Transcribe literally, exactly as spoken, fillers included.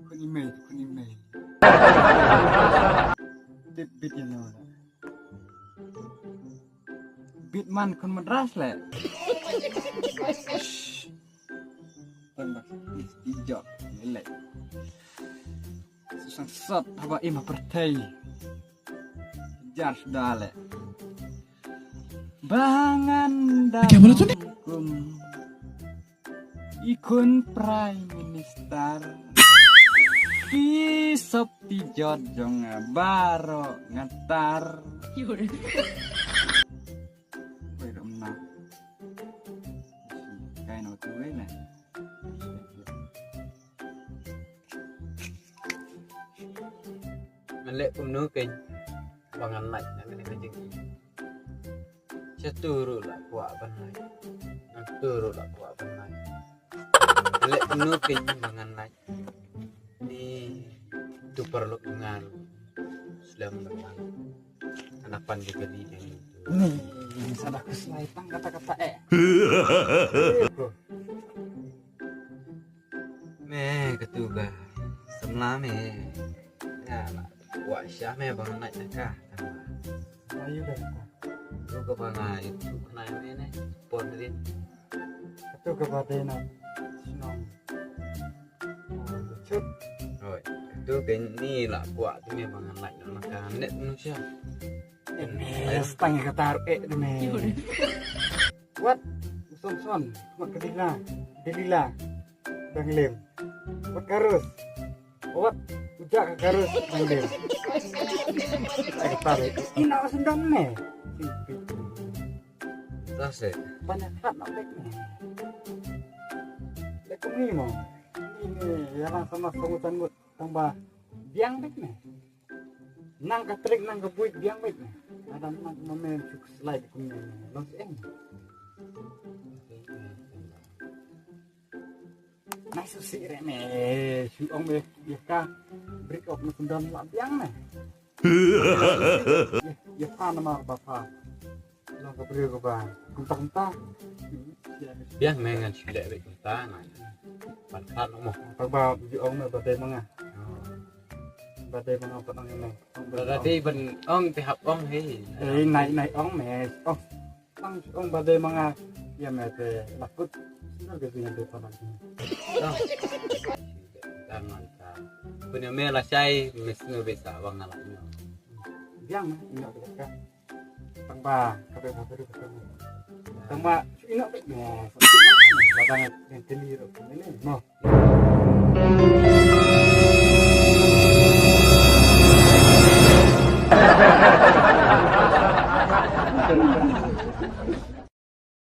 Khun i mei, khun i mei. Tip bit ïa no. Bit man khun Madras le. Tang ba i jok le. Susang sot haba im ha pyrthei. Jar suda le. Ba ngan da kum i khun Prime Minister. Ki sop ti jot jong nga baroh nga tar. Wei rum na. Kai no tu wei na. Ngan leh kumno kein ba ngan lait na kane ka jingim. Sha tu ruh la kwah ban lait. Ngan tu ruh la kwah ban lait. Ngan leh kumno kein ba ngan lait. Ni tu paralok ngan slem ngan. Anak pan di kali ni. Ni sa da kuslai tang kata-kata eh. Me katu ka samla me. Nga la kwah sha me ba ngan lait na ka. Ayu da ka. Tu ka ba nga itu khnai me ne. Pon rin. Katu ka ba dei na shnong. Chut. Oi. Tu ka ni la kwah tu me ba ngan lait na ka. Net nu sha. Yes, tang ka tar eh tu me. Wat, u Samson, wat ka Delila, Delila, dang lem. Wat ka Rus, wat u Jack ka Rus, dang lem. Ai ka tare, ina ka sendam ne. Tase. Banyak hat nak lek ne. Lek kami mo. Ini ya lang sama sama tanggut tambah biang lek ne. Nang ka trik nang ka buit biang bit. Adam nang ka mamen suk slide kum ne. Long si eng. Nang su si re me. Su ong me ya ka. Break up na sendam la biang ne. Ya ka nama ba pa. Long ka briew ka ba. Kumta kumta. Biang me ngan suk leh bit kumta na. Pan khat no mo. Tang ba ju ong me ba dei ma nga. Ba dei ma nga pan ong me. Ba dei ban ong te hap ong he. Eh nai nai ong me. Ong. Tang ong ba dei ma nga. Ya me te lakut. Sino ke sino de pan ong. Tang man ta. Punya me la shai me sino be sa bang ngala nyo. Biang me nyo be ka. Tang ba ka be ba ka. Tang ba ino be me. Ba dang yang keli ro me ne. Mo.